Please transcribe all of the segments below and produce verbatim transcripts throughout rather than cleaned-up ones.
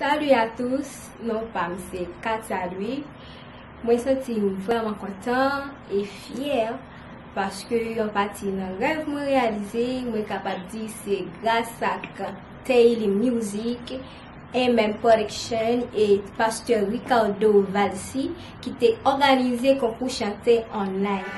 Salut à tous, non pa m se Katia Louis. Mwen santi m vrèman kontan e fyè paske yon pati nan rèv mwen reyalize, mwen kapab di se gras ak Teyli Music, M M Production e Pastè Ricardo Valcy ki te òganize konkou chante online.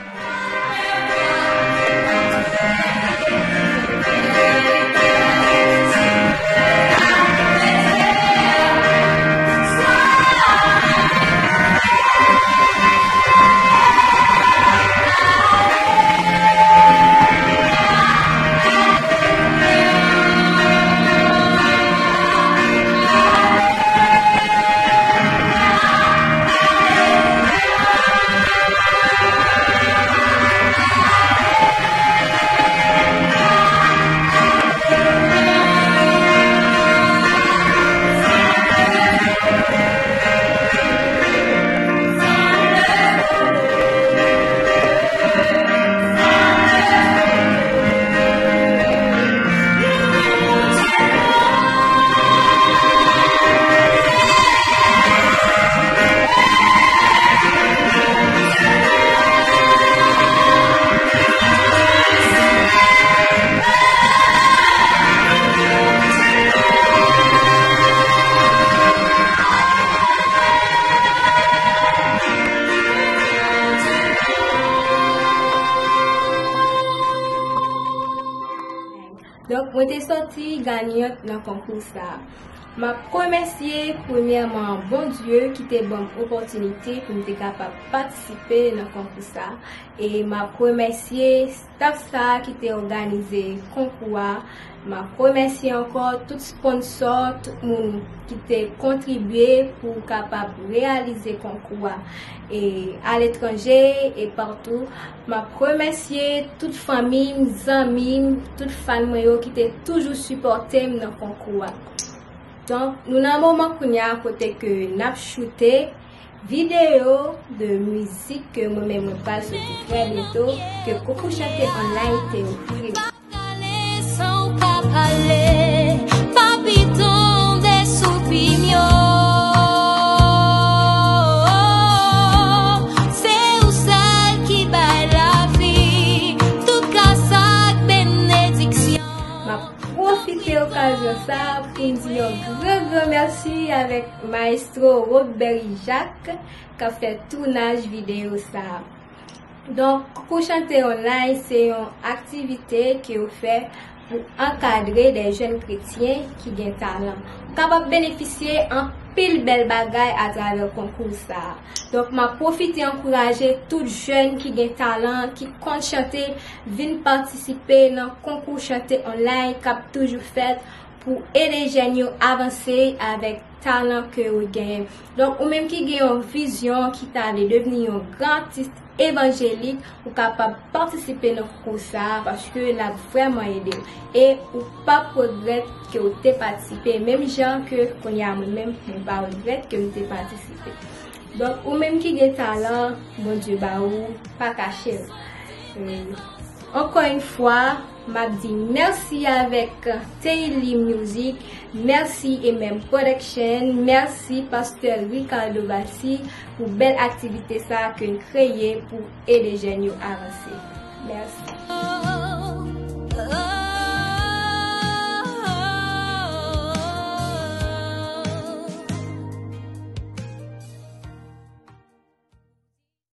Donk, mwen te sòti ganyant nan konkou sa a. M ap remèsye premyèman Bondye ki te ban m opòtinite pou m te kapab patisipe nan konkou sa a. E m ap remèsye staf sa a ki te òganize konkou a. M ap remèsye ankò tout sponsò, tout moun ki te kontribye pou kapab reyalize konkou a. E aletranje e patou. M ap remèsye tout fanmi m, zanmi m, tout fan mwen yo ki te toujou sipòte m nan konkou a. Donk, nou nan moman kounye a kote ke n ap choute videyo de mizik ke mwen menm mwen pral soti trè byento, ke konkou chante online te ofri m. Pale san w pa pale, pa piton de soupinyo. Se ou sèl ki bay lavi, tout gras ak benediksyon. M ap pwofite okazyon sa a pou m di yon gran, gran mèsi avèk Maestro Rodberry Jacques k ap fè tounaj videyo sa a. Donk, konkou chante online se yon aktivite ke yo fè pou ankadre de jèn kretyen ki gen talan. Ou kapab benefisye anpil bèl bagay atravè konkou sa a. Donk, m ap pwofite ankouraje tout jèn ki gen talan, ki konn chante, vin patisipe nan konkou chante online k ap toujou fèt pou ede jèn yo avanse avèk talan ke yo genyen. Donk, ou menm ki gen yon vizyon, ki ta vle devni yon gran atis evanjelik, ou kapab patisipe nan konkou sa a, paske l ap vrèman ede w. E ou p ap regrèt ke w te patisipe, menm jan ke kounye a mwen menm, mwen pa regrèt ke m te patisipe. Donk, ou menm ki gen talan, Bondye ba ou, pa kache l. E, ankò yon fwa, m ap di mèsi avèk Teyli Music, mèsi M M Production, mèsi Pastè Ricardo Valcy pou bèl aktivite sa a ke n kreye pou ede jèn yo avanse. Mèsi.